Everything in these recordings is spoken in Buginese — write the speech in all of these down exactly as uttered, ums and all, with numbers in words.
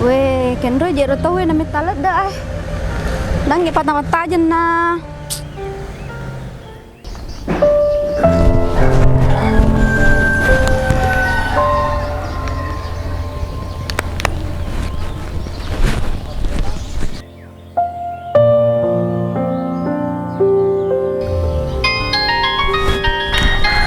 Weh, kenro jero tauwe na metta ledde, eh. Nangnge patama tajenna.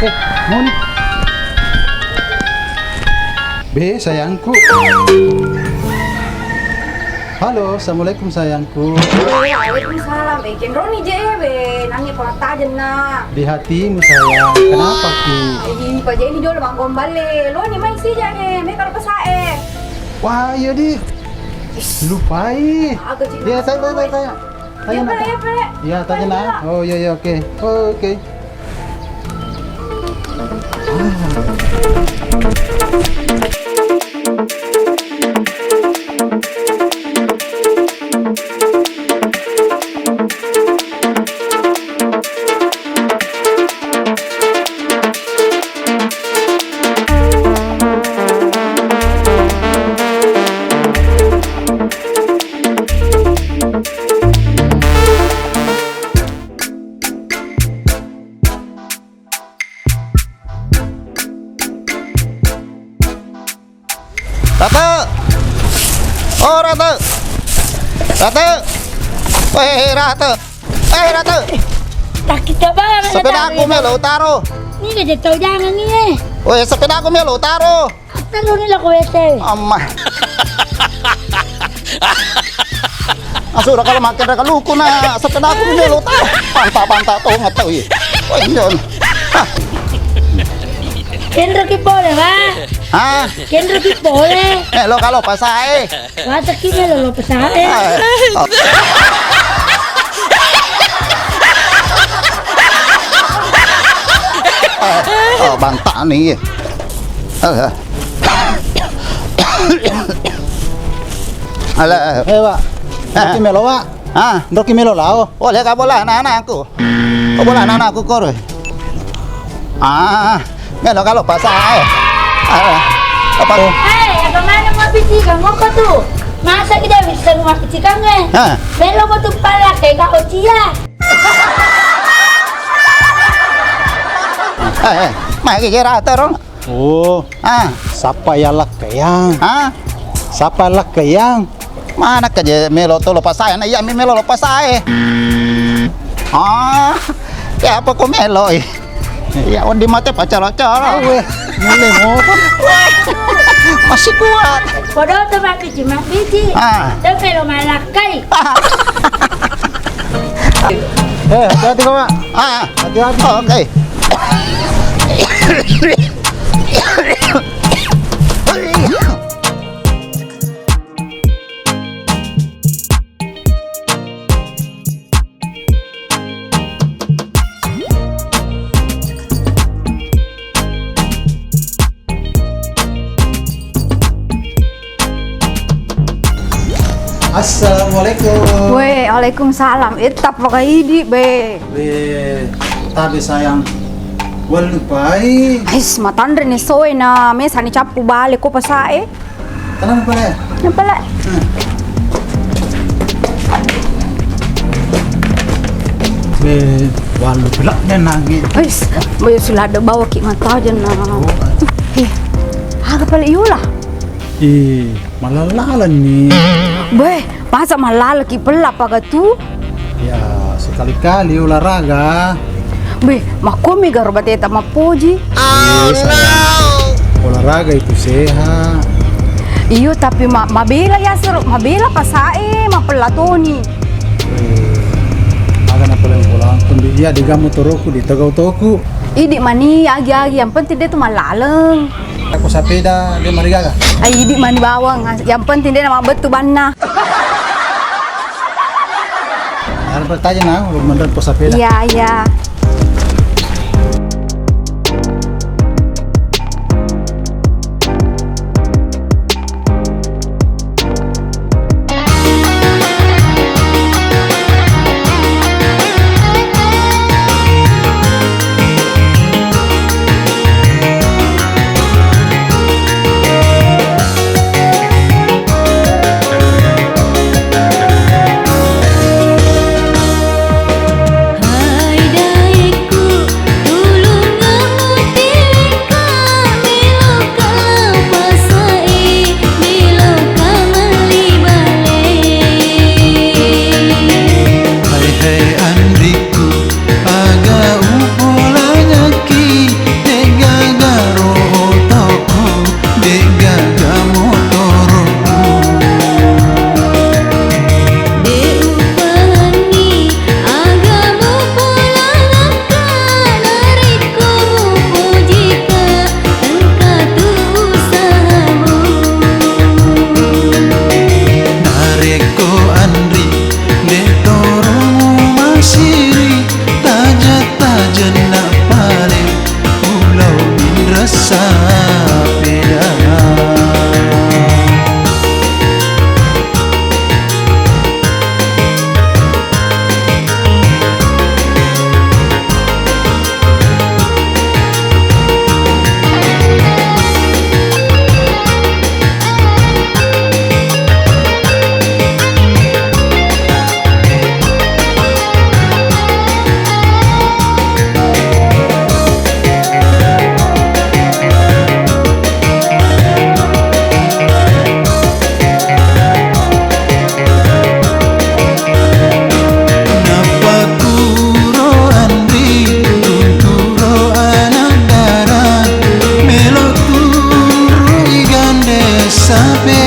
Eh, Moni. Be, sayangku. Halo, assalamualaikum sayangku. Waalaikumsalam. Eh, kenroni je, eh, we. Nangnge pangatajenna. Di hatimu sayang. Kenapa ki? Eh, pajeni jolo manggombale. Loni mai sijane. Me karo pesae. Wah, iya di. Lupai. Aga cik. Iya, saya, saya, saya, saya. Iya, Pak, iya, Pak. Iya, tanya nah. Oh, iya, iya, oke. Oh, oke. Ratu! Oh, Ratu! Ratu! Weh, Ratu! Eh, Ratu! Sakit apa? Sepedaku melo taro. Ini gak tau jangan ini. Weh, sepedaku melo taro. Terus ini lo kue teh. Amma. Asura kalau makan raka luku na sepeda aku ini lo tau. Panta-panta to nggak tau ya. Oh, iya. Hah? Kenro ki pole, Pak. Hah? Kenro ki pole. Eh, lo kalau pasae. Wata ki melo lo pasae. Eh, oh. Oh, bantani. Eh, eh. Ala. Eh, Pak. Eh. Ndoki melo, Pak. Ah. Ndoki melo lao. Oh, lega bola anak-anakku. Oh, bola anak-anakku koro. Ah, melo kalau pasae. Ah, apa? Hei, apa mana mau piti kamu kok tuh? Masa kita bisa rumah piti kamu, eh? Ah. Melo mau tuh pala kayak kau cia. Eh, eh, mai kira terong. Oh. Ah. Sapa ya lakkayang? Ah. Sapa lakkayang? Mana kaje melo to lo pasae? Na iya mi melo lo pasae. Ah. Ya apa ko melo? Iya, ondi mate pacala-cala. Weh, mulai ngopo? Masih kuat. Podo to mabbiji-mabbiji. Ah. To melo malakkai. Eh, hati-hati kau, Mak. Ah. Hati-hati. Oke. Assalamualaikum. Weh, waalaikumsalam. Eh, tappa ka idi, be. Be, tabe sayang. Wallupai. Ais, matanre ni soe na mesa ni cappu bale ko pasae. Tenang, pale. Yang pale. Hmm. Be, wallu pula deh nangi. Ais, be, sulada bawa ki mata aja na. Oh. Eh, aga pale yola. Ih, malalalan ni. Beh, masa malalaki pella pagatu? Ya, sekali-kali olahraga. Beh, makkomi garo bateta mappoji. Iya, sayang. Olahraga itu sehat. Iyo, tapi ma-, mabela ya seru, mabela pasae, mapella toni. Eh, magana pole pola, iya digamu toroku, ditogau toku. Idi mani agi-agi, yang penting dia tu malaleng. Aku sapeda, de marigaga. Ai, idi mani bawang. Yang penting de na mabbettu banna. Ada bertanya na, belum mendapat sapeda. Iya, iya.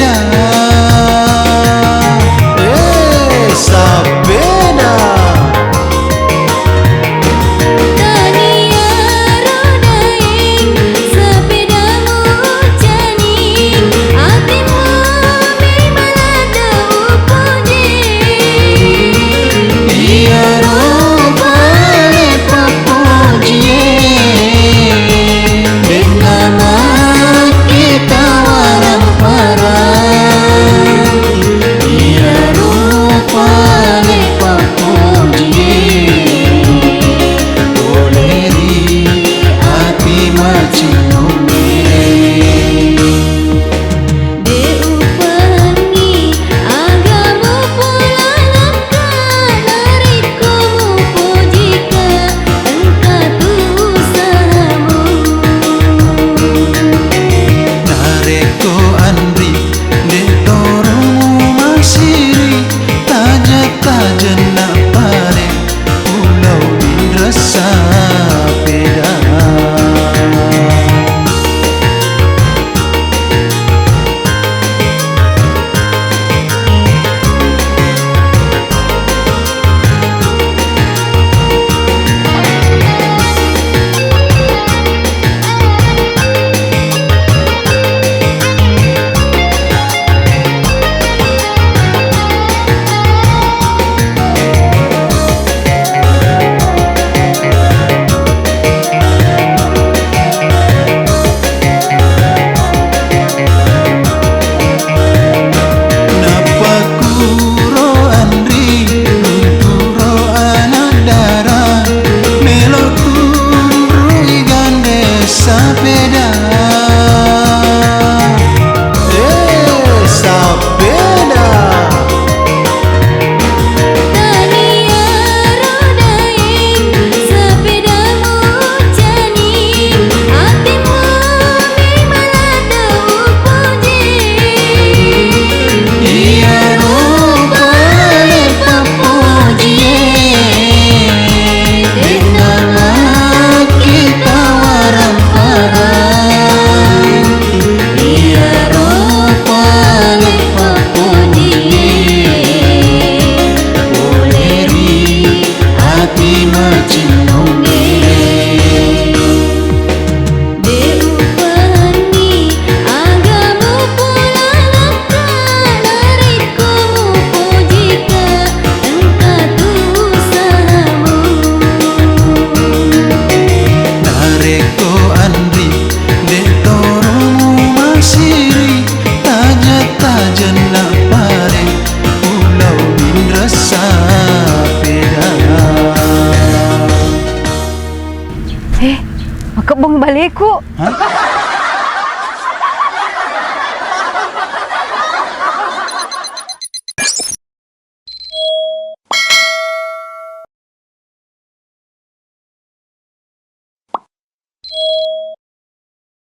Dara